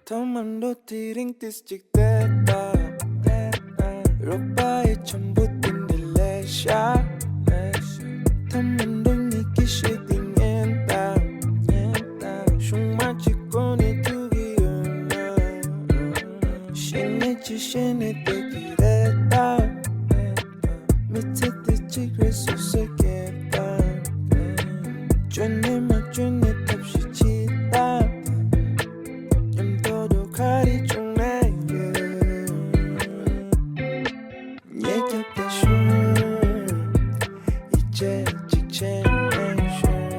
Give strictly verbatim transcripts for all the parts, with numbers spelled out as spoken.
ཐོག་མར་འགྲོ་དེ་རིང་ཏིས་ཅིག་བལྟས་དང་། རོགས་པ་ཡི་འཆམ་པོ་དེ་འདྲ་ལས་ཤ། ཐོག་མར་འགྲོ་ཉིད་ཀྱི་ཤེས་དེ་ཉན་དང་། ཤུང་མ་གཅིག་གོ་ནས་ཐུག་གི་ཡོད་ན། ཤེས་ནས་ཅི་ཤེས་ནས་བལྟས་ཀྱི་རེད་ད། མི་ཚེ་འདི་གཅིག་རེད་སུ་སུ་སྐྱེས་པ། བཅོས་ནས་མ་བཅོས་ནས་ཐབས་ཤེས་བྱེད་ད། མཉམ་དུ་འགྲོ་ག་རེ་བྱུང་ན་ཡོད། ཉེ་རྒྱབ་ཏུ་ཤོག་ཡིད་ཆེས་གཅིག་བྱས་ནས་ཤོག་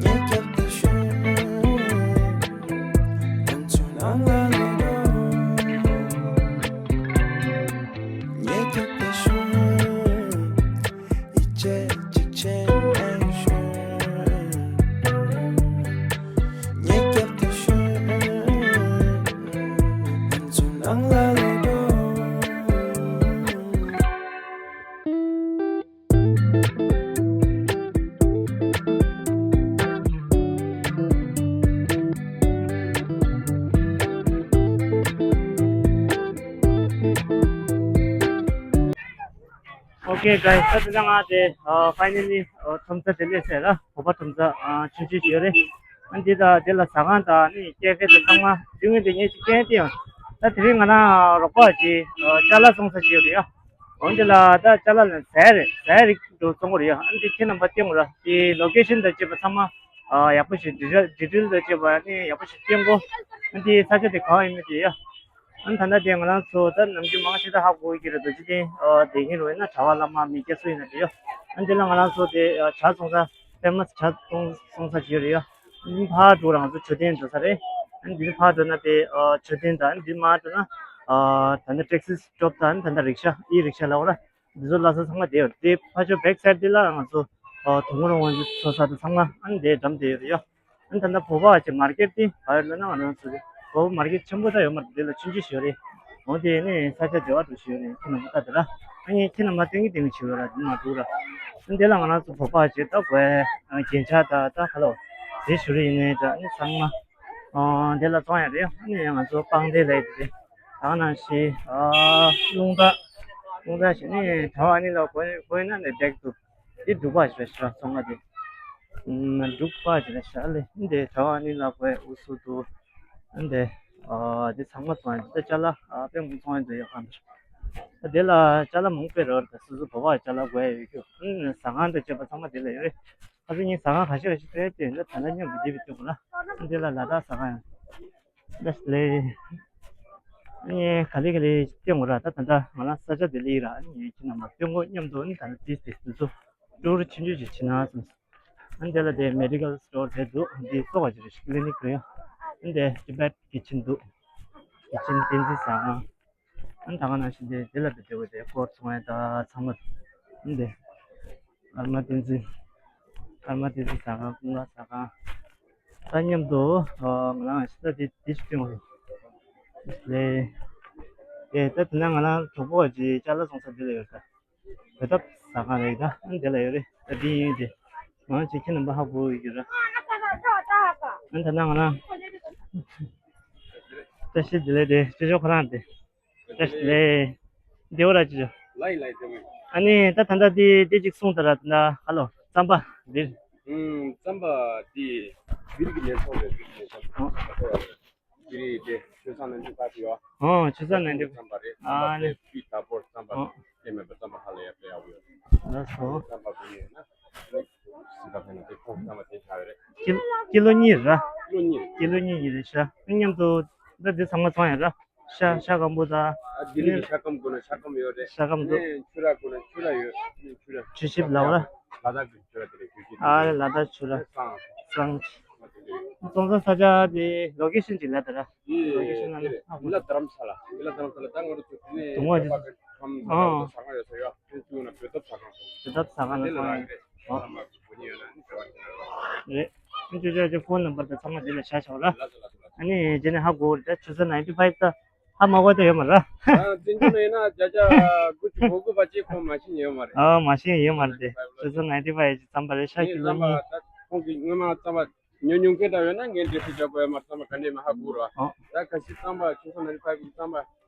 ཉེ་རྒྱབ་ཏུ་ཤོག་ང་ཚོ་ནང་ལ་ལོག་རོགས། ཉེ་རྒྱབ་ཏུ་ཤོག་ཡིད་ཆེས་གཅིག་བྱས་ནས་ཤོག་ཉེ་རྒྱབ་ཏུ་ཤོག་ང་ཚོ་ནང་ལ་ལོག་རོགས། Okay guys, ད་དེ་ང་དེ་finally ཁྲོམ་ས་དེ་སླེབས་ཚར་ར། བོད་པ་ཁྲོམ་ས་ཆུང་ཆུང་ཞིག་ཡོད་རེད། ཨ་འདི་དང་དེ་ལ་ཟ་ཁང་དང་ནི་ཀེ་ཧྥེ་དང་ཚང་མ་དེ་སྔོན་དེ་ངས་ཅིག་སྟོན་ཏེ་ཡང་ད་དེ་རིང་ང་རང་རོགས་པ་ཅིག་ཅ་ལག་བཙོང་ས་ཅིག་ཡོད་རེད་ཡ། འོན་ཏེ་ལ་ད་ཅ་ལག་ལ་ཟས་རེད། ཟས་རིགས་འགྲོ་བཙོང་གི་རེད་ཡ། ཨ་འདི་ཁྱེད་རྣམ་པ་སྟོན་གོ་ར། དེ་ལོ་ཀེ་ཤན་དང་བཅས་པ་ཚང་མ་ཡག་པོ་ཞིག་ཌི་ཊེལ་དང་བཅས་པ་ནི་ཡག་པོ་ཞིག་སྟོན་གོ། ཨ་འདི་ས་ཆ་དེ་ག་བ་ཡིན་མིན་དེ་ཡ། ཨ་ད་ལྟ་དེ་ང་རང་ཚོ་ད་ནམ་རྒྱུན་མང་ཆེ་ད་ཧ་གོ་གི་རེད། རྡོ་རྗེ་གདན་དེ་ཡིན་རུང་ཡིན་ན་གྲྭ་པ་བླ་མ་མི་སྐྱ་སུ་ཡིན་ན་དེ་ཡ། ཨ་འདི་ལ་ང་རང་ཚོ་དེ་ཇ་བཙོང་ས་ཕེ་མ་སི་ཇ་བཙོང་བཙོང་ས་ཅིག་ཡོད་རེད་ཡ། ཕར་འགྲོ་རང་ཚོ་མཆོད་རྟེན་འགྲོ་ས་རེད། ཨ་འདི་ཕར་འགྲོ་ན་དེ་མཆོད་རྟེན་དང་འདི་མར་འགྲོ་ན་ད་ནི་ཊེག་སི་སི་ཊོབ་དང་ད་ནི་རིག་ཤ་ཨི་རིག་ཤ་ལབ་ར། འདི་ཚོ་ལ་ས་ཚང་མ་བསྡད་ཡོད། དེ་ཕ་ཆོས་བེག་སའིཌ་འདི་ལ་ང་ཚོ་དུང་དཀར་དབང་ཕྱུག་མཚོ་ས་དང་ཚང་མ་ཨ་ནི་དེ་འགྲམ་བསྡད་ཡོད་རེད་ཡ། ཨ་ནི་ད་ལྟ་བོད་པ་ཅིག་མར་ཀེཊ་དེ་ག་ཡོད་ལབ་ན་ང་རང་ཚོ་རེད། བོད་པ་མར་ཀེཊ་ཆེན་པོ་ད་ཡོད་མ་རེད། འདི་ལ་ཆུང་ཆུང་ཞིག་ཡོད་རེད། འོ་དེ་ནི་ས་ཆ་བདེ་བ་འདྲ་ཞིག་ཡོད་རེད། ཁྱེད་རྣམ་པ་ལྟ་དེ་ར། ཨ་ནི་ཁྱེད་རྣམ་པ་སྟོན་གི་སྟོན་གི་བྱེད་ཡོད་ར། འདི་མ་འདུག་ར། ཨ་ནི་དེ་ལ་ང་རང་ཚོ་བོད་པ་ཅིག་ད་དགོས་རྒྱན་ཆ་ད་ད་ག་ལོ་དེ་ཞུ་རེད། ཡིན་ནའི་ད་ཨ་ནི་ཚང་མ་འདི་ལ་བཙོང་ཡ་རེད། ཨ་ནི་ང་ཚོ་པང་གདན་ལ་ཡོད་རེད། ད་ནང་བཞིན་རླུང་རྟ་རླུང་རྟ་ཞིག་ནི་གྲྭ་པ་ཨ་ནི་ལ་དགོས་དགོས་ན་ནི་བེག་འདུག་འདི་འབྲུག་པ་ཞིག་རེད་ཤག་བཙོང་ང་དེ། འབྲུག་པ་ཞིག་རེད་ཤག་ལེ། འདི་གྲྭ་པ་ཨ་ནི་ལ་དགོས་ཨུ་སུ་འདུག་འདི་འདི་ཚང་མ་བཙོང་ཡ་འདི་ཅ་ལག་དཔེ་མང་བཙོང་ཡ་འདི་ཡོད་ཁང་འདི། འདི་ལ་ཅ་ལག་མང་པོ་རེད། ད་སོ་སོ་བོད་པ་ཅ་ལག་དགོས་ཡ་ཡོད་རྒྱུ། ཟ་ཁང་དང་བཅས་པ་ཚང་མ་འདི་ལ་ཡོད་རེད། ཁ་སང་ངས་ཟ་ཁང་ཁ་ཤས་ཁ་ཤས་སྤྲད་དེ་འདི་ད་ལྟ་མཉམ་དུ་འདི་བི་ཏུ་ལ་འདི་ལ་ལ་དྭགས་ཟ་ཁང་ཡང་། ལགས་ལེ། ཨ་ནི་ག་ལེ་ག་ལེ་སྟོན་གོ་ར། ད་ད་ལྟ་ང་རང་ས་ཆ་དེ་ལ་ཡིན་ར། ཨ་ནི་ངས་ཁྱེད་རྣམ་པ་སྟོན་གོ་མཉམ་དུ། ཨ་ནི་ད་ལྟ་དེ་དེ་དེ་ཚོ་ཊུར་ཆུང་ཆུང་ཞིག་བྱེད་ན་བསམ། ཨ་ནི་དེ་ལ་དེ་མེ་ཌི་ཀལ་སི་ཊོར་དེ་འདུག་འདི་གསོ་བ་ཅིག་རེད། ཀི་ལི་ནིག་རེད་ཡ། ཨ་ནི་དེ་ཊི་བེཊ་ཀི་ཆེན་འདུག་ཀི་ཆེན་བསྟན་འཛིན་ཟ་ཁང་། ཨ་ནི་ད་ག་ནང་བཞིན་དེ་དེ་ལ་དེ་དེ་བ་དེ་སྐོར་སོང་ཡ་ད་ཚང་མ། ཨ་ནི་དེ། ཀརྨ་བསྟན་འཛིན། ཀརྨ་བསྟན་འཛིན་ཟ་ཁང་། ཀུན་དགའ་ཟ་ཁང་། ད་མཉམ་དུ་ང་རང་ཤི་ད་དེ་དེ་ཞིག་སྟོན་དགོས་རེད། ལེ། ཨེ་ད་དེ་ན་ང་རང་གྲོགས་པོ་ཅིག་ཅ་ལག་བཙོང་ས་འདི་ལ་ཡོད་ད། བོད་ཐབ་ཟ་ཁང་རེད་ད། ཨ་ནི་དེ་ལ་ཡོད་རེད། ད་དེ་ཡིན་དེ། ང་རང་ཅིག་ཁྱེད་རྣམ་པ་ཧ་གོ་ཡོད་རྒྱུ་ར། ཨ་ནི་ད་ན་ང་རང་། བཀྲ་ཤིས་བདེ་ལེགས་དེ་ཅོ་ཅོ་ཁོ་རང་དེ། བཀྲ་ཤིས་བདེ་ལེགས། བདེ་བོ་ར་ཅི་ཅོ། ལའི་ལའི་དེ་མོ། ཨ་ནི་ད་ད་ལྟ་འདི་འདི་གཅིག་གསུངས་ད་ར། ད་ཧ་ལོ་རྩམ་པ་འདིར། ཨུམ། རྩམ་པ་འདི་སྦིར་གྱི་ཉེན་ཚོགས་རེད། སྦིར་གྱི་ཉེན་ཚོགས། ཨོ། སྦིར་དེ་ཆུ་སྲང་ནན་ཊི་ཕའིབ་ཡོད། ཨོ། ཆུ་སྲང་ནན་ཊི་ཕའིབ། རྩམ་པ་རེད། ཨ་རྩམ་པ་ནི་དེ་སྤུས་དག་པོ། རྩམ་པ་ཨོ། དེ་མེད་པ་རྩམ་པ་ཧ་ལས་ཡག་པོ་ཡག་པོ་ཡོད། ལགས་སོ། རྩམ་པ་སྦིར་ཡོད་ན། སི་ཀ་ཕན་ན་དེ་ཁོང་ཚང་མ་དེ་ཆགས་ཡོད་རེད། ཀི་ཀི་ལོ་གཉིས་ར། ཀི་ལོ་གཉིས་རེད། ཀི་ལོ་གཉིས་ཀྱི་རེད་ཤག་མཉམ་དུ་ད་འདི་ཚང་མ་ཚང་ཡོད་ར། ཤ་ཤ་སྐམ་པོ་དང་། ཨ་ལྡི་ལི་གི་ཤ་སྐམ་དགོས་ན་ཤ་སྐམ་ཡོད་རེད། ཤ་སྐམ་འདུག་ནས་ཆུ་ར་དགོས་ན་ཆུ་ར་ཡོད། ནས་ཆུ་ར། ཆུ་ཞིབ་ལབ་ར། ལ་དྭགས་ཀྱི་ཆུ་ར་དེ་རེད། ཆུ་ཞིབ། ཨ་རེ་ལ་དྭགས་ཆུ་ར། སང་། སང་། བཙོང་ས་ས་ཆ་དེ་ལོ་ཀེ་ཤན་ཅིག་ལབ་ད་ར། ལོ་ཀེ་ཤན་ལབ་ན་ཧ་གོ། མི་ལ་དྷ་རམ་ས་ལ། མི་ལ་དྷ་རམ་ས་ལ་ད་ང་རང་ཚོ་དེ་ནས་དུང་བ་ཅིག་ཁམས་ཨ། ས་ཁང་ཡོད་ས་ཡོད། དེ་བཅུག་ན་བོད་ཐབ་ཟ་ཁང་། བོད་ཐབ་ཟ་ཁང་ལ་ཚང་ཡོད་རེད། ཨ། ཚང་མ་གོ་ནི་ཡོད་ན་ནི་དེ་བ་དེ་ལ་རེད། ཨ་ཅོ་ཅོ་ཅོ་ཕོན་ནམ་བར་དང་ཚང་མ་དེ་ལ་བཞག་ཆོག་ལ། ལ་ལ་ལ་ལ། ཨ་ནི་རྗེས་ནས་ཧ་གོ་རེད། ད་ཆུ་ཚོད་ནའིན་ཊི་ཕའིབ་ད་ཧ་མ་གོ་ད་ཡོད་མ་ར། ཨ་བཙན་བྱོལ་ན་ཡིན་ན་བརྒྱ་ཆ་དགུ་བཅུ་གོ་དགུ་པ་ཅིག་ཁོང་མ་ཤེས་ཡོད་མ་རེད། ཨ་མ་ཤེས་ཡོད་མ་རེད་དེ། ཆུ་ཚོད་ནའིན་ཊི་ཕའིབ་ཅིག་རྩམ་པ་རེད་ཤག་ཀི་ལོ་གཉིས། ད་ཁོང་གི་སྔོན་མ་རྩམ་པ། ཉོ་ཉོ་མཁན་འདྲ་ཡོད་ན་ངས་འདི་ཚོ་ཅོག་པོ་ཡོད་མ་རྩམ་པ་ག་འདྲས་མ་ཧ་གོ་ར། ཨོ། ད་ཁ་ཤས་རྩམ་པ་ཁྱེད་ཚོ་ནང་ནས་ཕར་གི་རྩམ་པ་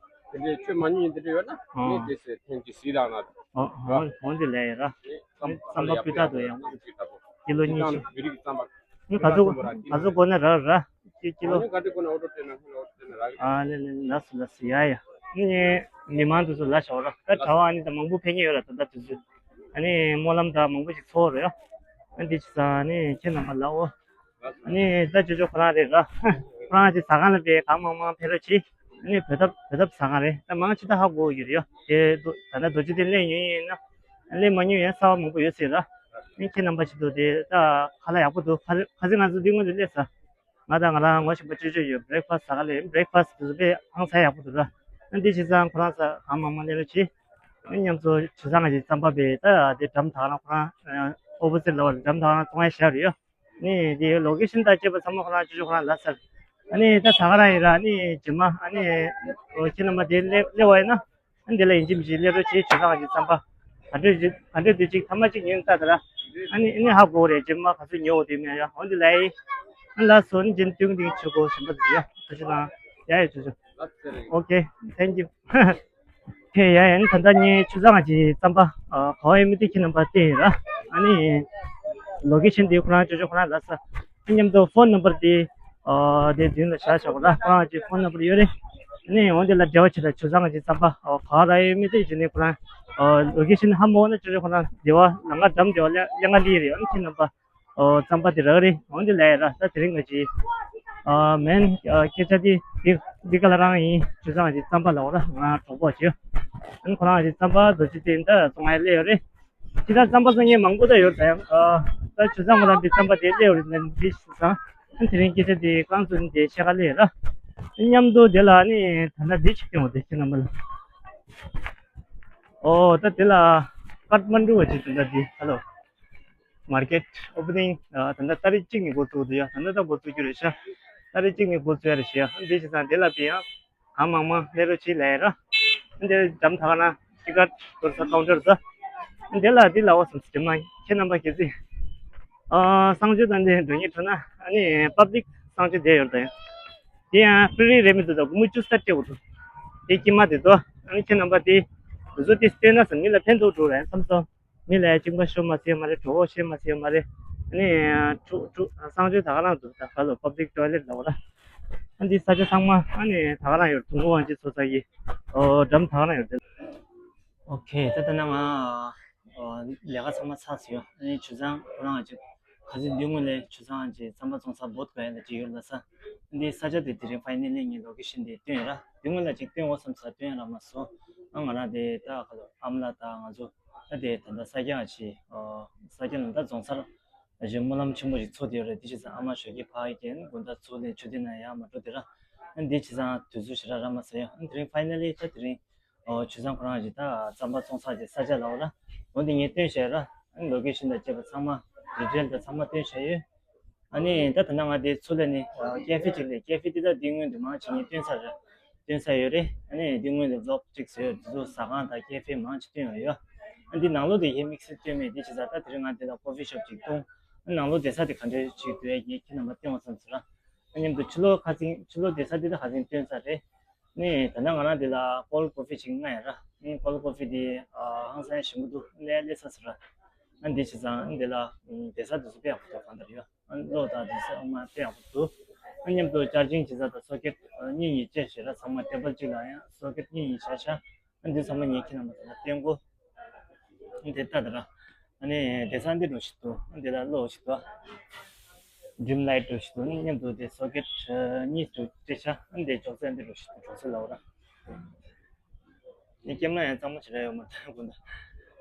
དེ་འདྲས་ཆོས་མ་ཉོས་ཡིན་དེ་འདྲས་ཡོད་ན། ཨོ། ངས་དེ་ཟེར་ཐེངས་གཅིག་གཟིགས་རག་ན། ཨོ། འོ་འོ་འདི་ལས་ཡིན་ར། རྩམ་པ་སྤུས་དག་ཏུ་ཡང་ཀི་ལོ་གཉིས་བཞི། བོད་རིགས་རྩམ་པ། ངས་ག་ཚོད་ག་ཚོད་དགོས་ན་རག་ར། ཀི་ཀི་ལོ། ཨོ་ནི་ག་འདྲས་དགོས་ན་ཨོ་ཏོ་སྤྲད་ན་ཁོ་ལ་ཨོ་ཏོ་སྤྲད་ན་རག་གི། ཨ་ལེ་ལེ་ལེ་ལགས་སོ་ལགས་སོ། ཡ་ཡ། ངས་མི་མང་དེ་ཚོ་ལ་ཞོག་ར། ད་གྲྭ་བ་ཨ་ནི་ད་མང་པོ་ཕེབས་མཁན་ཡོད་ར། ད་ད་དུས་ཚོད་ཨ་ནི་སྨོན་ལམ་ད་མང་པོ་ཞིག་ཚོགས་རེད་ཡ། ཨ་འདི་ཅི་ས་ཨ་ནི་ཁྱེད་རྣམ་པ་ལ་ཨོ། ཨ་ནི་ད་ཅོ་ཅོ་ཁོ་རང་རེད་ར། ཁོ་རང་ཅིག་ཟ་ཁང་ལ་དཔེ་གང་མང་མང་ཕེབས་རོགས་གྱིས། ཨ་ནི་བོད་ཐབ་བོད་ཐབ་ཟ་ཁང་རེད། ད་མང་ཆེ་ད་ཧ་གོ་ཡོད་རེད་ཡ། དེ་ད་ད་རྡོ་རྗེ་གདན་སླེབས་ཡོད་ཡིན་ན། སླེབས་མ་མྱོང་ཡང་གསར་པ་མང་པོ་ཡོད་སྲིད་ར། ཨ་ནི་ཁྱེད་རྣམ་པ་ཅིག་ཏུ་དེ་ད་ཁ་ལག་ཡག་པོ་འདུག་ཁ་ཁ་སང་ང་ཚོ་འདི་སྔོན་དུ་སླེབས་ས། ང་དང་ང་རང་ངོ་ཤེས་པ་ཅོ་ཅོ་ཡོད། བྷི་རེག་ཕ་སི་ཟ་ག་ལེ། བྷི་རེག་ཕ་སི་དེ་ཚོ་དཔེ་ཧང་སང་ཡག་པོ་འདུག་ར། ཨ་འདི་བྱས་ཙང་ཁོ་རང་ས་གང་མང་མང་སླེབས་རོགས་གྱིས། ཨ་མཉམ་དུ་བྱས་ཙང་ང་ཅིག་རྩམ་པ་བེ་ད་དེ་འགྲམ་ཐག་རང་ཁོ་རང་ཨོ་པོ་སི་ལ་བ་འགྲམ་ཐག་རང་བཙོང་ཡ་བཞག་རེད་ཡོ། ནི་དེ་ལོ་ཀེ་ཤན་དང་བཅས་པ་ཚང་མ་ཁོ་རང་ཅོ་ཅོ་ཁོ་རང་ལ་ཟེར། ཨ་ནི་ད་ད་ག་རང་ཡིན་ར། ཨ་ནི་རྗེས་མ་ཨ་ནི་ཁྱེད་རྣམ་པ་དེ་སླེབས་སླེབས་པ་ཡིན་ན། ཨ་འདི་ལ་ཡིན་གཅིག་མིན་གཅིག་སླེབས་རོགས་བྱེད། བྱས་ཙང་ང་ཅིག་རྩམ་པ་ག་འདྲས་ག་འདྲས་དུས་གཅིག་ཐ་མ་གཅིག་ཉོས་ལྟ་དེ་ར། ཨ་ནི་ཨ་ནི་ཧ་གོ་རེད། རྗེས་མ་ག་ཚོད་ཉོ་འོ་དེ་མེད་ཡ། འོ་འདི་ལ་ཡི་ཨ་ལ་སོ་ནི་རྗེས་ཏུང་ཏིང་ཆུ་གོ་ཞིམ་པ་དུ་ཡ། ཐུགས་རྗེ་གནང་། ཡ་ཡ་ཆུ་ཆུ། Okay, thank you. ཁྱེད་ཡ་ཡ་ནི་ད་ལྟ་ངས་ཆུ་ཚང་ང་ཅིག་རྩམ་པ་ག་བ་ཡོད་མེད་དེ་ཁྱེད་རྣམ་པ་བསྟན་ཡིན་ར། ཨ་ནི་ལོ་ཀེ་ཤན་དེ་ཁོ་རང་ཅོ་ཅོ་ཁོ་རང་ལ་ས། མཉམ་དུ་ཕོན་ནམ་བར་དེ་ཨ་དེ་མདུན་ལ་བཞག་བཞག་གོ་ལ། ཁོ་རང་གི་ཕོན་ནམ་བར་ཡོད་རེད། ཨ་ནི་འོན་ཏེ་ལ་འབྲེལ་བ་བྱེད་ལ་ཆུ་ཚང་གི་རྩམ་པ་ཨ་ག་ར་ཡོད་མེད་དེ་བྱས་ནས་ཁོ་རང་ཨ་ལོ་ཀེ་ཤན་ཧ་མོ་ན་ཅོ་ཅོ་ཁོ་རང་སྡེ་བ་ལ་ང་འགྲམ་སྡེ་བ་ལ་ལ་ང་ལི་རེད། ཨ་ནི་ཁྱེད་རྣམ་པ་ཨོ་རྩམ་པ་དེ་རག་རེད། འོན་ཏེ་ལ་ཡ་ར་ད་དེ་རིང་ང་ཅི་ཨ་མེན་ཨ་སྐད་ཆ་དེ་འདི་འདི་ག་ལ་རང་ཡིན། ཆུ་ཚང་གི་རྩམ་པ་ལ་འོ་ར་ང་གྲོགས་པོ་བྱེད། ཨ་ནི་ཁོ་རང་གི་རྩམ་པ་རྡོ་རྗེ་གདན་ད་སོང་ང་ཡ་སླེབས་ཡོད་རེད། ཁྱེད་རང་རྩམ་པ་བཟོ་མཁན་མང་པོ་ད་ཡོད་ད་ཡང་། ཨ་ད་ཆུ་ཚང་ཁོ་རང་གི་རྩམ་པ་དེ་སླེབས་ཡོད་རེད་ན་འདི་ཤི་ས། ཨ་དེ་རིང་སྐད་ཆ་དེ་རྐང་ཚོ་ནི་དེ་ཤ་ཁ་སླེབས་ཡོད་ར། མཉམ་དུ་དེ་ལ་ནི་ད་ལྟ་འདི་ཆིག་སྟོན་འོ་དེ་ཁྱེད་རྣམ་པ་ལ། ཨོ་ད་དེ་ལ་ཀཏ་མན་ཌུ་བ་ཅིག་ད་ལྟ་འདི་ཧ་ལོ། མར་ཀེཊ་ཨོ་པ་ནིང་ད་ལྟ་ཏ་རིག་གཅིག་ནས་འགོ་བཙུགས་འདུག་ཡ། ད་ལྟ་ད་འགོ་བཙུགས་རྒྱུ་རེད་ཤག་ཏ་རིག་གཅིག་ནས་འགོ་བཙུགས་ཡ་རེད་ཤག་འདི་བྱས་ཙང་དེ་ལ་དཔེ་ཡང་གང་མང་མང་སླེབས་རོགས་བྱེད་ལབ་ཡ་ར། འདི་འགྲམ་ཐག་ན་ཊི་ཀཊ་དོར་ས་ཀའུན་ཊར་ས། འདི་ལ་འདི་ལ་འོ་སམ་སི་ཊེམ་ན་ཁྱེད་རྣམ་པ་གལ་སྲིད་ཨ་གསང་སྤྱོད་དང་འདི་འགྲོ་སྙིང་བྲོ་ན་ཨ་ནི་པབ་ལིག་གསང་སྤྱོད་བསྡད་ཡོད་རེད་ད་ཡང་། དེ་ཡང་ཧྥི་རི་རེད་མི་འདུག་ད་སྒོར་མོ་བཅུ་རྩ་སྤྲད་དགོས་འདུག་དེ་དཀྱིལ་མ་དེ་ཚོ་ཨ་ནི་ཁྱེད་རྣམ་པ་དེ་དེ་ཚོ་དེ་སྤྲད་ན་ས་མི་ལ་ཕན་ཐོགས་འགྲོ་རེད་བསམ་སོང་། མི་ལ་གཅིན་པ་ཤོར་མ་སྲིད་མ་རེད། གྲོད་ཁོག་བཤལ་མ་སྲིད་མ་རེད། ཨ་ནི་ཁྲུ་ཁྲུ་གསང་སྤྱོད་ད་ག་རང་འདུག་ད་ག་ལོ་པབ་ལིག་ཊོའི་ལེཊ་ལ་འོ་ར། ཨ་འདི་ས་ཆ་ཚང་མ་ཨ་ནི་ད་ག་རང་ཡོད། དུང་དཀར་དབང་ཆེན་ཚོགས་ས་ཡི་ཨོ་འགྲམ་ད་ག་རང་ཡོད་དེ། ཨོ་ཁེ། ད་ལྟ་ན་ང་ཨོ་ལས་ཀ་ཚང་མ་ཚར་ཟིན་ཡོད། ཨ་ནི་ཆུ་ཚང་ཁོ་རང་ཅིག་ག་ཚོད་འདི་སྔོན་ལས་ཆུ་ཚང་ཅིག་རྩམ་པ་བཙོང་ས་བོད་ག་ཡ་ལ་ཅིག་ཡོད་ལ་ས། འདི་ས་ཆ་དེ་དེ་རིང་ཕ་ཡི་ནི་ལས་ངའི་ལོ་ཀེ་ཤན་དེ་སྟོན་ཡོད་ར། འདི་སྔོན་ལ་ཅིག་སྟོན་འོ་བསམ་ས་སྟོན་ཡ་ར་མ་སོང་། ཨ་ང་རང་དེ་ད་ག་ལོ་ཨ་མ་ལགས་དང་ང་ཚོ། ད་དེ་ད་ལྟ་ས་སྐྱ་ང་ཆེ་ཨོ་ས་སྐྱ་ནང་ད་རྫོང་སར་གཞོན་སྨོན་ལམ་ཆེན་མོ་ཞིག་ཚོགས་བསྡད་ཡོད་རེད། དེ་བྱས་ཙང་ཨ་མ་ཞོགས་ཀས་ཕ་གི་རྒན་དགོང་དག་ཚུར་ལེན་ཆུ་དེ་ན་ཡར་མ་འགྲོ་དེ་ར། ཨ་འདི་བྱས་ཙང་དུས་ཚོད་ཞེ་དྲག་རག་མ་སོང་ཡ། ཨ་དེ་རིང་ཕ་ཡི་ནལ་ལི་ད་དེ་རིང་ཨོ་ཆུ་ཚང་ཁོ་རང་གི་ད་རྩམ་པ་བཙོང་ས་ཀྱི་ས་ཆ་ལ་འོ་ར། འོ་འདི་ངས་སྟོན་བྱས་ར། ཨ་ལོ་ཀེ་ཤན་དང་བཅས་པ་ཚང་མ་ཌི་ཊེལ་དང་ཚང་མ་སྟོན་བྱས་ཡོད། ཨ་ནི་ད་ད་ནང་ང་དེ་ཚུར་ལ་ནི་ཀེ་ཧྥེ་ཅིག་ལས། ཀེ་ཧྥེ་དེ་ད་འདི་སྔོན་དུ་མང་ཆེ་ངས་སྟོན་ཚར་རེད། སྟོན་ཚར་ཡོད་རེད། ཨ་ནི་འདི་སྔོན་དུ་བི་ལོག་ཅིག་བཟོས་ཡོད། དེ་ཚོ་ཟ་ཁང་དང་ཀེ་ཧྥེ་མང་ཆེ་སྟོན་ཡོད་ཡོད། ཨ་འདི་ནང་ལོགས་དེ་ཧེ་དམིགས་བསལ་སྟོན་མེད། དེ་བྱས་ཙང་ད་དེ་རིང་ང་འདི་ལ་ཀོ་ཕི་ཤོབ་ཅིག་བཏུང་། ཨ་ནང་ལོགས་བསྡད་ས་དེ་ག་འདྲ་ཅིག་འདུག་ཡ་ངས་ཁྱེད་རྣམ་པ་སྟོན་བ་བསམ་ཟེར་ར། ཨ་མཉམ་དུ་ཕྱི་ལོགས་ཁ་སང་ཕྱི་ལོགས་བསྡད་ས་དེ་ད་ཁ་སང་སྟོན་ཚར་རེད། ནི་ད་ལྟ་ང་རང་འདི་ལ་ཀོལ་ཌི་ཀོ་ཕི་ཅིག་མངགས་ཡ་ར། ཨ་ཀོལ་ཌི་ཀོ་ཕི་འདི་ཨ་ཧང་སང་ཞིམ་པོ་འདུག་སླེབས་སླེབས་ས་ཟེར་ར། ཨ་འདི་བྱས་ཙང་ཨ་འདི་ལ་བསྡད་ས་དེ་ཚོ་དཔེ་ཡག་པོ་འདུག་གང་ལྟར་ཡོད། ཨ་གློག་དང་དེ་ཚོ་ཨ་མ་དཔེ་ཡག་པོ་འདུག་ཨ་མཉམ་དུ་ཅར་ཇིང་བྱེད་ས་དང་སོ་ཀེ་ཊི་གཉིས་ཡིན་ཅེས་ཞེས་ར། ཚང་མ་ཊེ་བལ་གཅིག་ལ་ཡང་སོ་ཀེ་ཊི་གཉིས་ཡིན་བཞག་བཞག་ཨ་འདི་ཚང་མ་ངས་ཁྱེད་རྣམ་པ་ཚོ་ལ་སྟོན་གོ། ཨ་འདི་ལྟ་དང་ར། ཨ་ནི་བསྡད་ས་འདི་འདྲ་ཞིག་འདུག་ཨ་འདི་ལ་གློག་ཞིག་འདུག་ཌིམ་ལའིཊ་འདྲ་ཞིག་འདུག་མཉམ་དུ་དེ་སོ་ཀེ་ཊི་གཉིས་འདུག་སྟེར་བཞག་ཨ་འདི་ཅོག་ཙེ་འདི་འདྲ་ཞིག་འདུག་ཅོག་ཙེ་ལ་འོ་ར། ངས་སྐྱེམས་ན་ཡང་གཙང་མ་ཞེ་དྲག་ཡོད་མ་རེད་དགོངས་དག་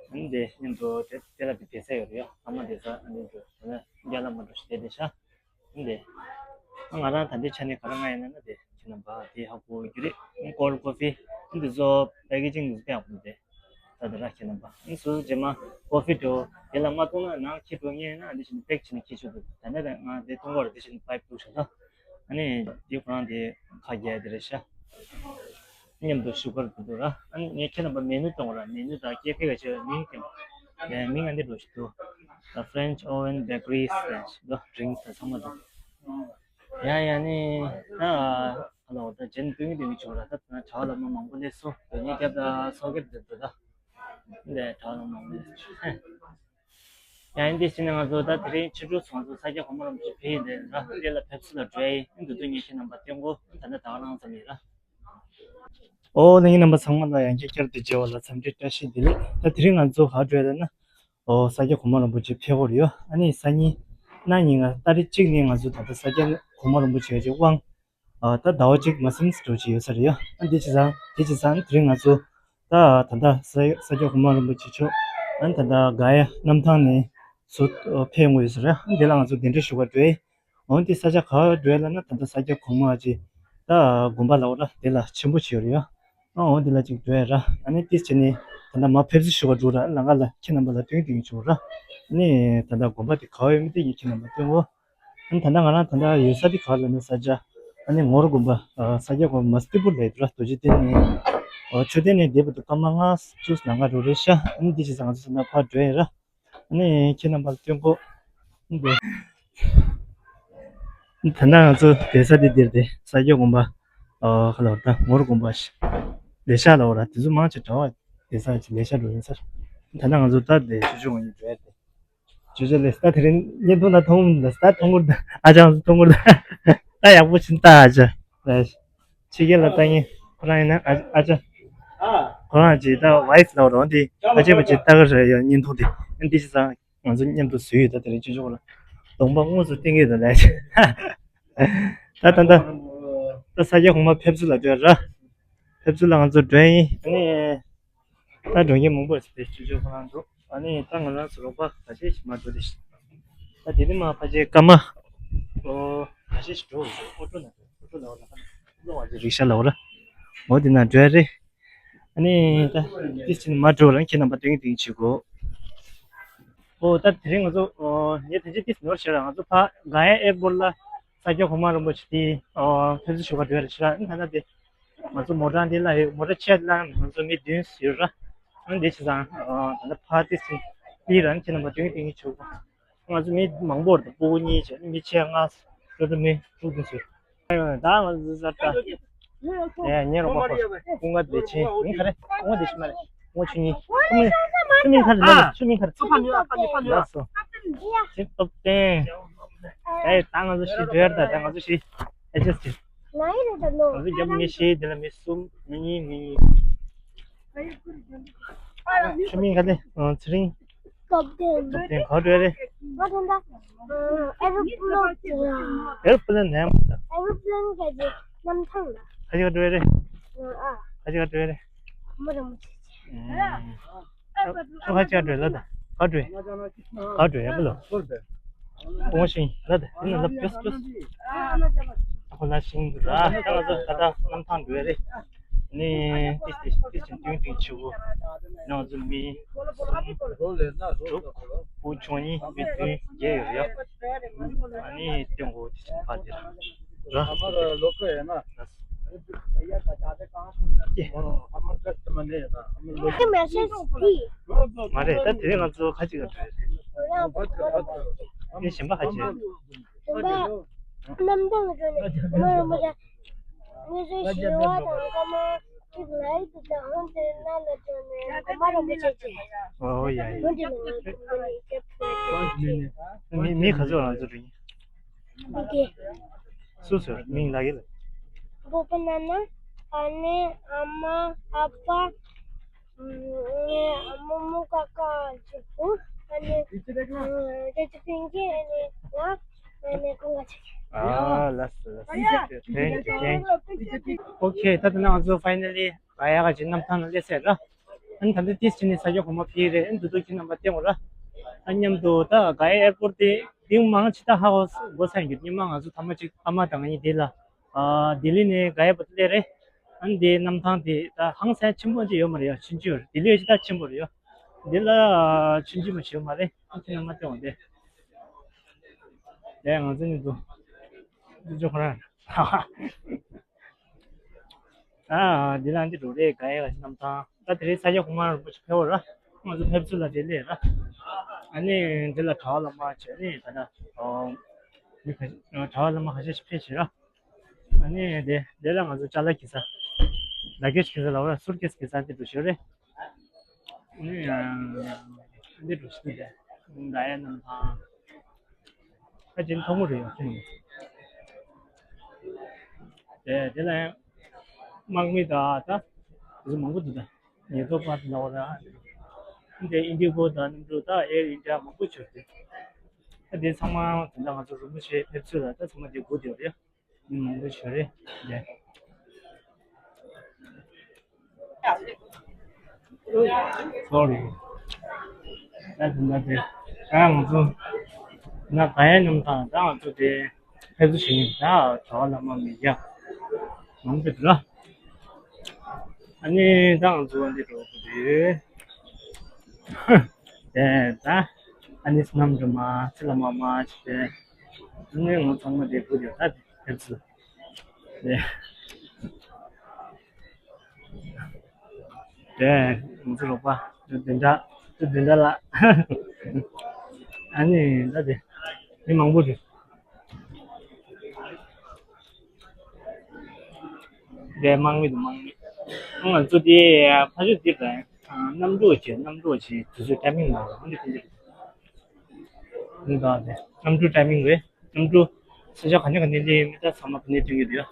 ཨ་ནི་དེ་མཉམ་དུ་དེ་དེ་ལ་དེ་བསྡད་ས་ཡོད་རེད་ཡ། ཨ་མ་བསྡད་ས་ཨ་ནི་འདྲ་དེ་ལ་རྒྱ་ལ་མ་འགྲོ་ཞིག་དེ་བསྡད་ཤག་ཨ་ནི་དེ་ཨ་ང་རང་ད་ལྟའི་ཆ་ནས་ག་རེ་མངགས་ཡིན་ན་ན་དེ་ཁྱེད་རྣམ་པ་དེ་ཧ་གོ་རྒྱུ་རེད། ཨ་ཀོལ་ཌི་ཀོ་ཕི་ཨ་འདི་ཚོ་པེ་ཀེ་ཇིང་འདི་ཚོ་དཔེ་ཡག་པོ་འདུག་དེ། ད་དེ་ར་ཁྱེད་རྣམ་པ་ཨ་ནི་སུ་རྗེས་མ་ཀོ་ཕི་འགྲོ་དེ་ལ་མ་བཏུང་ན་ནང་ཁྱེར་འགྲོ་ངེས་ན་འདི་བཞིན་པེག་བྱས་ནས་ཁྱེར་ཆོག་འདུག་ད་ནི་ང་དེ་བཏུང་གོ་ར། འདི་བཞིན་པའིབ་བླུགས་ཤག་ད་ཨ་ནི་དེ་ཁོ་རང་དེ་ཁ་རྒྱག་དེ་རེད་ཤག་མཉམ་དུ་ཤུ་གར་དེ་འདུག་ར། ཨ་ནི་ངས་ཁྱེད་རྣམ་པ་མེ་ནུ་གཏོང་ར། མེ་ནུ་དང་ཀེ་ཧྥེ་ག་ཆེ་བའི་མིང་སྟོན། ཨེ་མིང་ཨ་འདི་འགྲོ་ཞིག་འདུག་ད་French Oven Bakery Slash འདུག་ཌི་རིང་ཊི་དང་ཚང་མ་འདུག་ཡ་ཡ་ནི་ད་ཧ་ལོ་ད་རྗེས་ནས་སྟོན་གྱི་སྟོན་གྱི་བྱུང་ར། ད་ད་གྲྭ་བ་བླ་མ་མང་པོ་སླེབས་སོང་། དོན་གཉེར་རྒྱབ་ད་ཚོགས་རྒྱབ་དེ་འདུག་ད། འདི་གྲྭ་བ་བླ་མ་མང་པོ་སླེབས་སོང་། ཡ་ཡིན་དེ་ཕྱིན་ནས་ང་ཚོ་ད་དེ་རིང་ཕྱི་དྲོ་ཚོགས་འདུ་ས་སྐྱ་གོང་མ་རིན་པོ་ཆེ་ཕེབས་ཡིན་དེ་ར། འདི་ལ་ཕེབས་བསུ་ལ་འགྲོ་ཡ་ཡིན། འདི་འདུག་ངས་ཁྱེད་རྣམ་པ་སྟོན་གོ། ད་ནི་ད་ག་རང་ཙམ་ཡིན་ར། ཨོ་ལྷན་རྒྱས་རྣམ་པ་ཚང་མ་ལ་ཡང་བསྐྱར་བསྐྱར་དུ་མཇལ་བ་ལ་འཚམས་འདྲི་བཀྲ་ཤིས་བདེ་ལེགས། ད་དེ་རིང་ང་ཚོ་ག་འགྲོ་ཡ་ལབ་ན། ཨོ་ས་སྐྱ་གོང་མ་རིན་པོ་ཆེ་ཕེབས་ཀྱི་ཡོད་རེད་ཡོ། ཨ་ནི་སང་ཉིན་གནངས་ཉིན་ང་ཏ་རིག་གཅིག་ནས་ང་ཚོ་ད་ལྟ་ས་སྐྱ་གོང་མ་རིན་པོ་ཆེ་གི་དབང་ཨ་ད་ཟླ་བ་གཅིག་མ་ཟིན་འགྲོ་གི་ཡོད་ས་རེད་ཡོ། ཨ་འདི་བྱས་ཙང་དེ་བྱས་ཙང་དེ་རིང་ང་ཚོ་ད་ད་ལྟ་ས་ས་སྐྱ་གོང་མ་རིན་པོ་ཆེ་མཆོག་ཨ་ད་ལྟ་ག་ཡ་གནམ་ཐང་ནས་ཚུར་ཕེབས་ཡོང་གི་ཡོད་ས་རེད། ཨ་འདི་ལ་ང་ཚོ་གདན་འདྲེན་ཞུ་ག་འགྲོ་ཡ། འོ་འདི་ས་ཆ་ག་པར་འགྲོ་ཡ་ལབ་ན། ད་ལྟ་ས་སྐྱ་གོང་མ་ཅིག་ད་དགོན་པ་ལབ་དགོས་ར། དེ་ལ་ཆེན་པོ་ཅིག་ཡོད་རེད་ཡ། ཨ་འོ་འདི་ལ་ཅིག་འགྲོ་ཡ་ར། ཨ་ནི་ཏིས་བྱས་ནས་ད་ལྟ་མར་ཕེབས་བསུ་ཞུ་བར་འགྲོ་ར། ལམ་ཁ་ལ་ཁྱེད་རྣམ་པ་ལ་སྟོན་སྟོན་བྱུང་ར། ཨ་ནི་ད་ལྟ་དགོན་པ་དེ་ག་པར་ཡོད་མེད་དེ་ངས་ཁྱེད་རྣམ་པ་སྟོན་གོ། ཨ་ནི་ད་ལྟ་ང་རང་ད་ལྟ་ཡོད་ས་དེ་ག་པར་ལབ་ན། ས་ཆ་ཨ་ནི་ངོར་དགོན་པ་ཨ་ས་སྐྱ་གོང་མ་སྟིག་པོ་ལ་ཡོད་ར། རྡོ་རྗེ་གདན་ནས་ཨ་མཆོད་རྟེན་ནས་བསྡད་པ་དུ་སྐར་མ་ལྔ་བཅུ་ལམ་ཁ་འགྲོ་རེད་ཤག་ཨ་ནི་འདི་བྱས་ཙང་ང་ཚོ་ད་ལྟ་ཕར་འགྲོ་ཡ་ར། ཨ་ནི་ཁྱེད་རྣམ་པ་ལ་སྟོན་གོ། ད་ལྟ་ང་ཚོ་བསྡད་ས་དེ་འདིར་དེ་ས་སྐྱ་དགོན་པ། ཨ་ཁ་ལོར་ད་ངོར་དགོན་པ་ཞིག་ལས་ཤག་ལ་འོ་ར། དེ་ཚོ་མང་ཆེ་གྲྭ་བ་བསྡད་ས་ཅིག་ལས་ཤག་འགྲོ་ཡིན་ས། ད་ལྟ་ང་ཚོ་ད་དེ་ཆུ་ཆུ་ངོ་ཡིན་འགྲོ་ཡ་དེ། ཆུ་ཆུ་ལས་ད་དེ་རིང་བརྙན་ཐུང་ད་མཐོང་མི་འདུག་ད་མཐོང་གི་རེད། ཨ་ཅག་ང་ཚོ་མཐོང་གི་རེད། ད་ཡག་པོ་ཕྱིན་ད་ཨ་ཅག་ལས། ཕྱི་རྒྱལ་ལ་ལྟ་མཁན་ཁོ་རང་ཡིན་ན་ཨ་ཨ་ཅག་ཁོ་རང་གྱིས་ད་ཝའི་ཕུ་ལབ་རོགས་འདི་ཨ་ཅེ་པ་ཅིག་ལྟ་གི་རེད་ཡ། བརྙན་ཐུང་འདི་འདི་བྱས་ཙང་ང་ཚོ་མཉམ་དུ་བཟོས་ཡོད། ད་དེ་རིང་ཆུ་ཆུ་ལ་གདོང་པ་དངོས་སུ་བསྟན་གྱི་འདུག་ལས། ད་ད་ད་ད་ས་སྐྱ་གོང་མ་ཕེབས་བསུ་ལ་འགྲོ་ར། ཕེབས་བསུ་ལ་ང་ཚོ་འགྲོ་ཡིན། ཨ་ནི། ད་འགྲོ་མཁན་མང་པོ་ཞིག་རེད། ཆུ་ཆུ་ཁོ་རང་འགྲོ། ཨ་ནི་ད་ང་རང་ཚོ་རོགས་པ་ཁ་ཤས་ཤིག་མར་འགྲོ་དེ་ཤི། ད་དེ་ནི་མ་ཕ་ཆེ་ཀ་མ། ཨོ་ཁ་ཤས་ཤིག་འགྲོ། ཨོ་ཊོ་ན་འགྲོ། ཨོ་ཊོ་ལ་འོ་ལ་ཁ་ན་རིག་ཤ་ལ་འོ་ར། འོ་དེ་ན་འགྲོ་ཡ་རེད། ཨ་ནི་ད་དེ་ཕྱིན་མར་འགྲོ་རང་ཁྱེད་རྣམ་པ་སྟོན་གྱི་སྟོན་གྱི་བྱེད་དགོས། ཨོ་ད་དེ་རིང་ང་ཚོ་ཨོ་ངས་དེ་ཅི་ཏིས་ནོར་བྱས་ར། ང་ཚོ་ཕ་ག་ཡ་ཨེར་པོར་ལ་ས་སྐྱ་གོང་མ་རིན་པོ་ཆེ་དེ་ཨོ་ཕེབས་བསུ་ཞུ་ག་འགྲོ་ཡ་རེད་ཤི་ར། ཨ་ནི་ད་ད་དེ། ང་ཚོ་མོ་ཊ་འདི་ལ་ཡོད། མོ་ཊ་ཆེ་ལ་ང་ཚོ་མི་བདུན་ཡོད་ར། ཨ་འདི་བྱས་ཙང་ད་ལྟ་ཕར་ཏིས་ཏིས་ལི་རང་ཁྱེད་རྣམ་པ་སྟོན་སྟོན་གྱི་བྱེད་དགོས། ང་ཚོ་མི་མང་པོ་རེད། སྤུ་གུ་གཉིས་བྱས་མི་ཆེ་ལྔ། ལོ་ཏོ་མི་དྲུག་བདུན་ཡོད། ད་ང་ཚོ་ས་ཏ་ཡ་ཉེ་རོགས་པ་ཁོ་སྐུ་ངལ་བདེ་ཆེན་མིང་ག་རེ། སྐུ་ངལ་བདེ་ཆེན་མ་རེད། སྐུ་ངལ་ཆུ་གཉིས། ཆུ་མིང་ག་རེ་ལ་ཆུ་མིང་ག་རེ། ཚོ་ཕ་ནུས་ཨ་ཕ་ནུས་ཕ་ནུས་ཨ། ལགས་སོ། ཅིག་སྟོབས་ལྡན། ཨེ་ད་ང་ཚོ་ཤི་འགྲོ་ཡར་ད། ད་ང་ཚོ་ཤི་ཨེ་ཅེས་ཅིག་ང་ཚོ་རྒྱབ་མི་ཤི་དེ་ལ་མི་གསུམ་མི་གཉིས་མི་གཉིས། ཆུ་མིང་ག་ལེ། ཚེ་རིང་། སྟོབས་ལྡན། སྟོབས་ལྡན་ག་འགྲོ་རེད། ང་ད་ལྟ་ཨེ་རོ་པི་ལེན་ཨེ་རོ་པི་ལེན་ནས་ཨེ་རོ་པི་ལེན་ག་ཅི་གནམ་ཐང་ལ་ཁ་ཅིག་ག་འགྲོ་རེད། ཨ་ཁ་ཅིག་ག་འགྲོ་རེད། མོ་རང་མོ་ཆེ་ཆེ། ཁ་ཅིག་ག་འགྲོ་ལ་ད་ག་འགྲོ། ག་འགྲོ་ཡ་པི་ལོ། ཨོ་ཤིང་ལ་དེ་ནི་ལབ་ཅོས་ཅོས། ཨ་ཁོ་ལ་ཤིང་ར་ད་ང་ཚོ་ད་ལྟ་གནམ་ཐང་འགྲོ་ཡ་རེད། ནི་ཏིས་ཏིས་ཏིས་ཅིན་ཏིང་ཏིང་ཆུ་བོ་ནང་ཚོ་མི་གསུམ་དྲུག་བུ་ཆུང་གཉིས་མི་བདུན་བརྒྱད་ཡོད་ཡ། ཨ་ནི་ཏིང་གོ་ཏིས་ཅིན་ཕ་དེ་ར། ར། ཀྱེ། མ་རེད་ད་དེ་རིང་ང་ཚོ་ཁ་ཅིག་ག་འགྲོ་ཡ་རེད། ནི་གཞན་པ་ཁ་ཅིག་གཞན་པ་གནམ་ཐང་འགྲོ་ནས་མ་རུ་མ་ར་ངེད་ཚོའི་ཞི་བ་དང་ཀ་མ་གཅིག་ལ་ཡིད་དུ་དང་ཧོན་དེ་ན་ལ་ཅོ་ནས་གོ་མ་རུ་མ་ཆེ་ཆེ། ཨོ་ཡ་ཡ། ཧོན་དེ་ལ་ང་ཚོ་མ་ནས་ཀྱེ་ཕུ་མི་མི་ག་ཚོད་ང་ཚོ་རིང་། འདི་གི། སུ་སུ་མིང་ལ་གི་ལ། སྤོ་པོ་ན་ན། ཨ་ནེ། ཨ་མ། ཨ་ཕ། ངའི་ཨ་མོ་མོ་ཀ་ཀ་གཅིག་པུ། ཨ་ནེ་རེ་ཅི་ཕིང་གི། ཨ་ནེ་ང་། ཨ་ནེ་ཀུན་དགའ་ཆེ། ཨ་ལགས་སོ་ལགས་སོ། Thank you, thank you. Okay, ད་ལྟ་ང་ཚོ་finally ག་ཡ་ག་ཅིག་གནམ་ཐང་ལ་སླེབས་ཚར་ར། ཨ་ནི་ད་ལྟ་ཏིས་ཅི་ནས་ས་སྐྱ་གོང་མ་ཕེབས་རེད། ཨ་ནི་འདུག་འདུག་ཁྱེད་རྣམ་པ་བསྟན་དགོས་ར། ཨ་མཉམ་དུ་ད་ག་ཡ་ཨེར་པོར་ཊི་དེ་དེང་མང་ཆེ་ད་ཧ་གོ་གོ་ས་ཡིན་རྒྱུ། སྔོན་མ་ང་ཚོ་ཐ་མ་གཅིག་ཨ་མ་དང་ང་གཉིས་དེ་ལ་ཨ་ལྡི་ལི་ནས་ག་ཡ་བར་དུ་སླེབས་རེད། ཨ་ནི་དེ་གནམ་ཐང་དེ་ད་ཧང་སང་ཆེན་པོ་ཅིག་ཡོད་མ་རེད་ཡ། ཆུང་ཆུང་ཡོད་རེད། ལྡི་ལི་ཡོད་ཅིག་ད་ཆེན་པོ་རེད་ཡ། འདི་ལ་ཆུང་ཆུང་མ་ཞིག་ཡོད་མ་རེད། ཨ་ཁྱེད་རྣམ་པ་བསྟན་དགོས་དེ། ཡ་ང་ཚོ་གཉིས་འདུག་འདུག་ཅོ་ཁོ་རང་། ཨ་འདི་ལ་འདི་འགྲོ་རེད། ག་ཡ་ག་ཅི་གནམ་ཐང་། ད་དེ་རིང་ས་སྐྱ་གོང་མ་རིན་པོ་ཆེ་ཕེབས་པ་ར། ང་ཚོ་ཕེབས་བསུ་ལ་དེ་སླེབས་ར། ཨ་ནི་འདི་ལ་གྲྭ་བ་བླ་མ་བྱས་ནས་ད་ལྟ་ཨོ་ མི་ཁ་ཤས་གྲྭ་པ་བླ་མ་ཁ་ཤས་ཤིག་ཕེབས་ཤག་ར། ཨ་ནི་དེ་དེ་ལ་ང་ཚོ་ཅ་ལག་གྱི་ས། ལ་ཀེ་ཇི་གྱི་ས་ལ་བ་ར་སུཊ་ཀེ་སི་གྱི་ས་དེ་འགྲོ་ཤོད་རེད། ཨ་ནི་ཡང་འདི་འགྲོ་ཤོད་དེ། ད་ཡ་ནམ་ཐང་། ཁ་ཅིག་མཐོང་གི་རེད་ཡོང་ཁྱིམ་ནས། དེ་དེ་ལ་ཡང་དམག་མི་དང་ད་དེ་ཚོ་མང་པོ་འདུག་ད། ཉེན་རྟོག་པ་དེ་འདྲ་བ་ད། འདི་ཨིན་ཌི་གོ་དང་གནམ་གྲུ་དང་ཨེར་ཨིན་ཌི་ཡ་མང་པོ་ཆགས་ཏེ། ད་དེ་ཚང་མ་དེ་འདྲ་ང་ཚོ་རིན་པོ་ཆེ་ཕེབས་ཚུལ་ལ་ད་ཚང་མ་དེ་སྒུག་བསྡད་ཡོད་རེད། མི་མང་པོ་ཞིག་རེད་དེ། སོ་རི། ད་དེ་འདྲ་དེ། ད་ང་ཚོ་ན་ག་ཡ་ནམ་ཐང་ད་ང་ཚོ་དེ་ཕེབས་བསུ་བྱེད་ཡིན། ད་གྲྭ་པ་བླ་མ་མི་ཡ་མང་པོ་འདུག་ལ། ཨ་ནི་ད་ང་ཚོ་འདི་འགྲོ་དགོས་རེད། དེ་ད་ཨ་ནི་གནམ་གྲུ་མ་ཚེ་ལ་མ་མ་ཞིག་དེ། ཨ་ནི་ང་ཚང་མ་དེ་བུ་དེ་ད་དེ་ཕེབས་སུ་དེ། དེ་ང་ཚོ་རོགས་པ་དེ་འདྲ་དེ་འདྲ་ལ། ཨ་ནི་ད་དེ་མི་མང་པོ་རེད། དེ་དམག་མི་དང་དམག་མི། ང་ཚོ་དེ་ཕ་ཤུལ་དེ་དང་གནམ་གྲུ་བྱས་གནམ་གྲུ་བྱས་དུས་ཚོད་ཊའི་མིང་མ་ལ་འདི་ཕན་གྱི་རེད། འདི་དང་དེ་གནམ་གྲུ་ཊའི་མིང་རེད། གནམ་གྲུ་ས་ཆ་ག་ནས་ག་ནས་སླེབས་ཡིན་མིན་ད་ཚང་མ་ག་ནས་ཐོན་གྱི་འདུག་ཡ།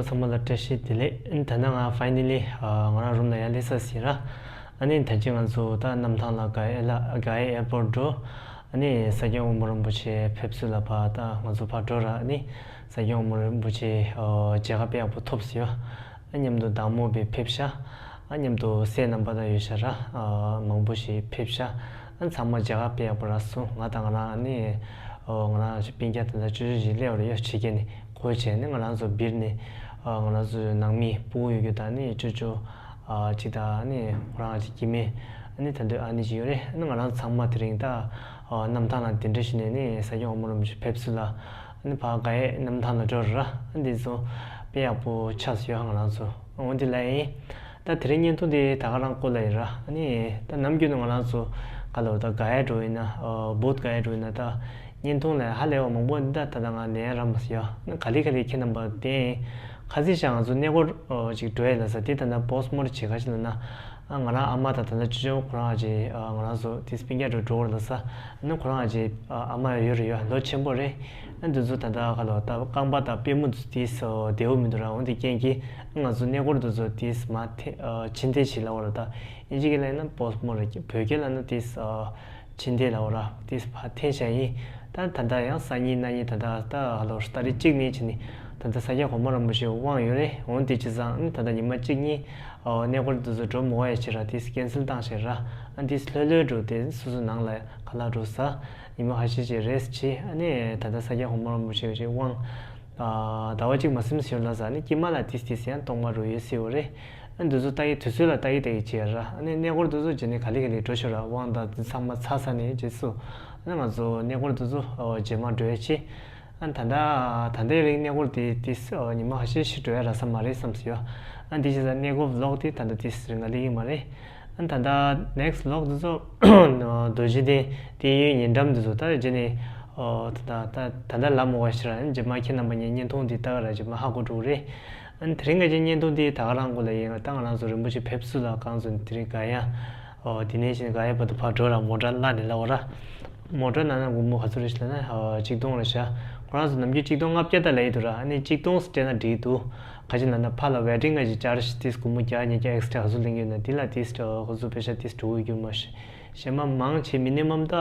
ཚང་མ་ལ་བཀྲ་ཤིས་བདེ་ལེགས། ད་ནང་ང་finally ང་རང་རུམ་ལ་ཡར་སླེབས་ཚར་ཟིན་ར། ཨ་ནི་ད་ཅི་ང་ཚོ་ད་གནམ་ཐང་ལ་ག་ཨེ་ལ་ག་ཨེ་airport འགྲོ། ཨ་ནི་ས་སྐྱ་ཝོ་མོ་རིན་པོ་ཆེ་ཕེབས་བསུ་ལ་ཕར་ད་ང་ཚོ་ཕར་འགྲོ་ར། ཨ་ནི་ས་སྐྱ་ཝོ་མོ་རིན་པོ་ཆེ་མཇལ་ཁ་དཔེ་ཡག་པོ་ཐོབ་ཟིན་ཡོད། ཨ་མཉམ་དུ་བདག་མོ་བས་ཕེབས་ཤག་ཨ་མཉམ་དུ་སྲས་རྣམ་པ་དང་ཡོད་ཤག་ར། མང་པོ་ཞིག་ཕེབས་ཤག་ཨ་ཚང་མ་མཇལ་ཁ་དཔེ་ཡག་པོ་རག་སོང་། ང་དང་ང་རང་ཨ་ནི་ང་རང་སྤུན་ཀྱག་དེ་འདྲ་ཅོ་ཅོ་ཞིག་སླེབས་པ་རེད་ཡ། ཕྱི་རྒྱལ་ནས་ཁོ་བྱས་ནས་ང་རང་ཚོ་སྦིར་ནས་ང་རང་ཚོ་ནང་མི་སྤུ་གུ་ཡོད་རྒྱུ་དང་ནི་ཅོ་ཅོ་གཅིག་དང་ནི་ཁོ་རང་གཅིག་སྐྱེ་དམན་ཨ་ནི་ད་འདོད་ཨ་ནི་ཅིག་ཡོད་རེད། ཨ་ནི་ང་རང་ཚང་མ་དེ་རིང་ད་གནམ་ཐང་ལ་གདན་འདྲེན་ཞུས་ནས་ནི་ས་སྐྱ་ཝོ་མོ་རིན་པོ་ཆེ་ཕེབས་བསུ་ལ་ཨ་ནི་ཕར་ག་ཨེ་གནམ་ཐང་ལ་འགྲོ་ར། ཨ་འདི་ཚོ་དཔེ་ཡག་པོ་ཆགས་སོང་ཡ་ང་རང་ཚོ། འོ་འདི་ལ་ཡིན། ད་དེ་རིང་བརྙན་ཐུང་འདི་ད་ག་རང་བཀོད་ལ་ཡིན་ར། ཨ་ནི་ད་ནམ་རྒྱུན་དུ་ང་རང་ཚོ་ག་ལ་ད་ག་ཡ་འགྲོ་ཡིན་ན་བོད་ག་ཡ་འགྲོ་ཡིན་ན་ད་བརྙན་ཐུང་ལ་ཧ་ལས་པ་མང་པོ་འདི་ད་ད་ད་ང་ནས་ར་མ་ཟེར་ཡ། ཨ་ནི་ག་ལེ་ག་ལེ་ཁྱེད་རྣམ་པ་བསྟན་ཁ་སང་ཞག་ང་ཚོ་གནས་སྐོར་ཅིག་འགྲོ་ཡ་ལ་ས་དེ་ད་ད་པོ་སི་མོ་རེ་བྱེད་ཁ་ཞིག་ལ་ན། ང་རང་ཨ་མ་དང་ད་ལྟ་ཅོ་ཅོ་ཁོ་རང་ཨ་ཅེ་ང་རང་ཚོ་དེ་སྤུན་ཀྱག་འགྲོ་འགྲོ་བར་ལ་ས་ནི་ཁོ་རང་ཨ་ཅེ་ཨ་མ་ཡོད་རེད་ཡ། ལོ་ཆེན་པོ་རེད། ཨ་འདི་ཚོ་ད་ལྟ་ག་ལོ་ད་རྐང་པ་དང་པུས་མོ་དེ་ཚོ་བདེ་བོ་མི་འདུག་ར། འོན་ཏེ་རྐྱེན་གྱིས་ང་ཚོ་གནས་སྐོར་དེ་ཚོ་དེ་མ་ཕྱིན་ཐེ་བྱེད་ལ་བ་ར། ད་ཨིན་ཇི་སྐད་ལ་ཡིན་ན་པོ་སི་མོ་རེད། བོད་སྐད་ལ་ན་དེ་ཕྱིན་ཐེ་ལ་བ་ར། དེ་ཕ་ཐེ་བྱ་ཡིན། ད་ད་ལྟ་ཡང་སང་ཉིན་གནངས་ཉིན་ད་ལྟ་ད་ག་ལོ་ཏ་རིག་གཅིག་ནས་ཕྱིན་ནས་ད་ལྟ་ས་སྐྱ་གོང་མ་རིན་པོ་ཆེ་དབང་ཡོད་རེད། འོན་ཏེ་བྱས་ཙང་ད་ལྟ་ཉི་མ་གཅིག་གཉིས་གནས་སྐོར་དེ་ཚོ་འགྲོ་མི་དགོས་ཡ་བྱས་ར། དེ་ཀན་སེལ་བཏང་བྱས་ར། ཨ་དེ་ལྷོད་ལྷོད་འགྲོ་དེ་སོ་སོ་ནང་ལ་ཁ་ལག་འགྲོ་ཟ། ཉི་མ་ཁ་ཤས་ཅིག་རེ་སི་ཊི་བྱས། ཨ་ནི་ད་ལྟ་ས་སྐྱ་གོང་མ་རིན་པོ་ཆེ་ཅིག་དབང་ཟླ་བ་གཅིག་མ་ཟིན་ཟེར་ལ་ཟ། ཨ་ནི་དཀྱིལ་མ་ལ་དེ་དེ་ཡང་གཏོང་མ་འགྲོ་ཡོད་སྲིད་འོ་རེད། ཨ་འདི་ཚོ་ལྟ་ཡི་དུས་ཚོད་ལ་ལྟ་ཡི་ལྟ་ཡི་བྱས་ར། ཨ་ནི་གནས་སྐོར་དེ་ཚོ་རྗེས་ནས་ག་ལེ་ག་ལེ་འགྲོ་ཤོག་ར། དབང་དང་དེ་ཚང་མ་ཚར་ཚར་ནས་རྗེས་སུ་ཨ་ནི་ང་ཚོ་གནས་སྐོར་དེ་ཚོ་རྗེས་མ་འགྲོ་ཡ་བྱས། ཨ་ད་ལྟ་ད་ལྟའི་རིང་གནས་སྐོར་དེ་དེ་ཉི་མ་ཁ་ཤས་ཤིག་འགྲོ་ཡ་རག་ས་མ་རེད་བསམ་སོང་ཡ། ཨ་འདི་བྱས་ཙང་གནས་སྐོར་བི་ལོག་དེ་ད་ལྟ་དེ་རིང་ག་ལེ་གི་མ་རེད། ཨ་ད་ལྟ་ནེག་སི་ཊི་བི་ལོག་དེ་ཚོ་རྡོ་རྗེ་གདན་དེ་ཡོད་ཉེ་འགྲམ་དེ་ཚོ་ད་རྗེས་ནས་ད་ད་ད་ལྟ་ལབ་མ་དགོས་ཤེས་ར། རྗེས་མ་ཁྱེད་རྣམ་པ་ངའི་བརྙན་ཐུང་དེ་ལྟ་ག་ར་རྗེས་མ་ཧ་གོ་འགྲོ་གི་རེད། ཨ་ནི་དེ་རིང་ག་ཅིག་བརྙན་ཐུང་འདི་ད་ག་རང་གོ་ལ་ཡིན། ད་ང་རང་ཚོ་རིན་པོ་ཆེ་ཕེབས་བསུ་ལ་གང་ཚོ་དེ་རིང་ག་ཡ། ཨོ་དེ་ནས་བཞིན་ག་ཡ་བར་དུ་ཕར་འགྲོ་ར། མོ་ཊ་གླ་ནས་ལ་འོ་ར། མོ་ཊ་ནང་ན་སྒོར་མོ་ག་ཚོད་རེད་ལབ་ན་ཨོ་ཆིག་སྟོང་རེད་ཤག་ཁོ་རང་ཚོ་ནམ་རྒྱུན་ཆིག་སྟོང་ལྔ་བརྒྱ་ད་ལ་ཡི་འདུག་ར། ཨ་ནི་ཆིག་སྟོང་སྤྲད་ན་འགྲིག་འདུག་ག་ཅི་ལབ་ན་ཕར་ལ་ཝེ་ཊིང་ག་ཅིག་ཅར་ཇི་དེ་སྒོར་མོ་བརྒྱ་ཉིས་བརྒྱ་ཨེག་སི་ཊ་ག་ཚོད་ལེན་གྱི་ཡོད་ན་དེ་ལ་དེ་ཁོ་ཚོ་པེ་ཤ་དེ་འགྲོ་གི་རྒྱུ་མ་ཤེས། གཞན་མ་མང་ཆེ་མི་ནི་མམ་ད་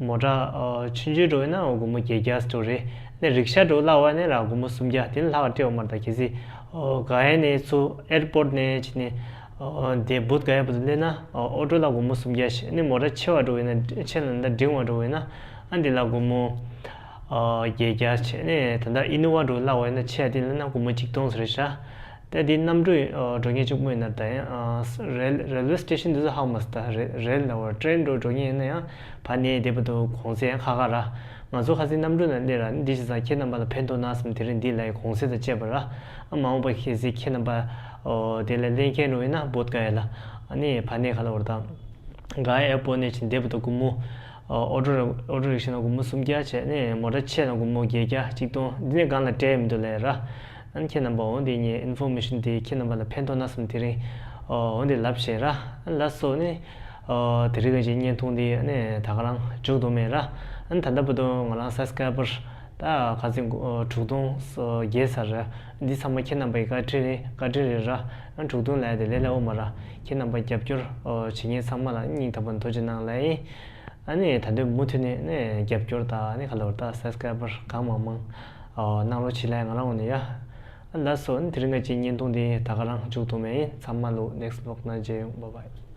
མོ་ཊ་ཨ་ཆུང་ཆུང་འགྲོ་ཡིན་ན་སྒོར་མོ་བརྒྱད་བརྒྱ་འགྲོ་རེད། ཨ་ནི་རིག་ཤ་འགྲོ་སླ་བ་ནི་ར་སྒོར་མོ་སུམ་བརྒྱ་དེ་ལས་ལྷག་སྤྲད་ཡོད་མ་རེད། ད་གལ་སྲིད་ཨོ་ག་ཡ་ནས་ཚུར་ཨེར་པོར་ཊི་ནས་ཕྱིན་ནས་ཨོ་དེ་བུད་ག་ཡ་བར་དུ་སླེབས་ན་ཨོ་ཨོ་ཊོ་ལ་སྒོར་མོ་སུམ་བརྒྱ་བྱས། ཨ་ནི་མོ་ཊ་ཆེ་བ་འགྲོ་ཡིན་ན་ཆེ་ལ་ད་འབྲིང་བ་འགྲོ་ཡིན་ན་ཨ་འདི་ལ་སྒོར་མོ་ཨོ་བརྒྱད་བརྒྱ་བྱས། ཨ་ནི་ད་ལྟ་ཨི་ནོ་ཝ་འགྲོ་སླ་བ་ཡིན་ན་ཆེ་བ་དེ་ལ་ན་སྒོར་མོ་ཆིག་སྟོང་ཙམ་རེད་ཤག་ད་འདི་གནམ་གྲུ་ཨ་འགྲོ་མཁན་གཅིག་པུ་ཡིན་ན་ད་ཡང་ཨ་རེལ་རེལ་ཝེ་སི་ཊེ་ཤན་འདི་ཚོ་ཧ་གོ་མ་སོང་། ད་རེ་རེལ་ལ་བར་ཊེན་འགྲོ་འགྲོ་མཁན་ཡིན་ན་ཡང་ཕ་ནས་དེ་བར་དུ་གོང་ཚད་ཡང་ཁ་ཁ་ར། ང་ཚོ་ཁ་སང་གནམ་གྲུ་ནང་སླེབས་ར། འདི་བྱས་ཙང་ཁྱེད་རྣམ་པ་ལ་ཕན་ཐོགས་ན་བསམ་དེ་རིང་འདི་ལ་ཡི་གོང་ཚད་དང་བཅས་པ་ར། ཨ་མ་འོངས་པ་གལ་སྲིད་ཁྱེད་རྣམ་པ་ཨོ་དེ་ལ་སླེབས་མཁན་འགྲོ་ཡིན་ན་བོད་ག་ཡ་ལ་ཨ་ནི་ཕ་ནས་ཁ་ལ་བར་དང་ག་ཡ་ཨེར་པོར་ཊི་ནས་ཕྱིན་དེ་བར་དུ་སྒོར་མོ་ཨོ་ཨོ་ཊོ་རི་ཨོ་ཊོ་རིག་ཤ་ནང་སྒོར་མོ་སུམ་བརྒྱ་བྱས། ཨ་ནི་མོ་ཊ་ཆེ་ནང་སྒོར་མོ་བརྒྱད་བརྒྱ་ཆིག་སྟོང་འདི་ནས་སྒང་ལ་སྤྲད་མི་འདུག་ལབ་ར། ཨ་ནི་ཁྱེད་རྣམ་པ་འོ་འདི་ངའི་ཨིན་ཕོར་མེ་ཤན་འདི་ཁྱེད་རྣམ་པ་ལ་ཕན་ཐོགས་ན་བསམ་དེ་རིང་ཨོ་འོ་འདི་ལབ་བྱས་ར། ཨ་ནི་ལགས་སོ། ཨ་ནི་ཨོ་དེ་རིང་ག་ཅིག་བརྙན་ཐུང་འདི་ཨ་ནི་ད་ག་རང་མཇུག་བསྡོམས་མེད་ར། ཨ་ནི་ད་ལྟ་བར་དུ་ང་རང་སབ་སི་ཀ་རའི་བར་ད་ཁ་སང་དྲུག་སྟོང་བརྒལ་ཚར་ར། འདི་ཚང་མ་ཁྱེད་རྣམ་པའི་བཀའ་དྲིན་རེད། བཀའ་དྲིན་རེད་ར། ཨ་ནི་དྲུག་སྟོང་ལབ་ཡ་དེ་ལས་སླ་བོ་མ་ར། ཁྱེད་རྣམ་པ་རྒྱབ་སྐྱོར་བྱེད་མཁན་ཚང་མ་ལ་སྙིང་ཐག་པ་ནས་ཐུགས་རྗེ་གནང་ལབ་ཡིན། ཨ་ནི་ད་དུང་མུ་མཐུད་ནས་ནས་རྒྱབ་སྐྱོར་དང་ཨ་ནི་ག་ལ་བར་ད་སབ་སི་ཀ་རའི་བར་གང་མང་མང་གནང་རོགས་བྱེད་ལབ་ང་རང་ངོས་ནས་ཡ། ཨ་ལགས་སོ། ཨ་ནི་དེ་རིང་ག་ཅིག་བརྙན་ཐུང་འདི་ད་ག་རང་མཇུག་བསྡོམས་མེད་ཡིན། ཚང་མ་ལོ་ནེག་སི་ཊི་བི་ལོག་ནང་མཇལ་ཡོང་། བྷའི་བྷའི།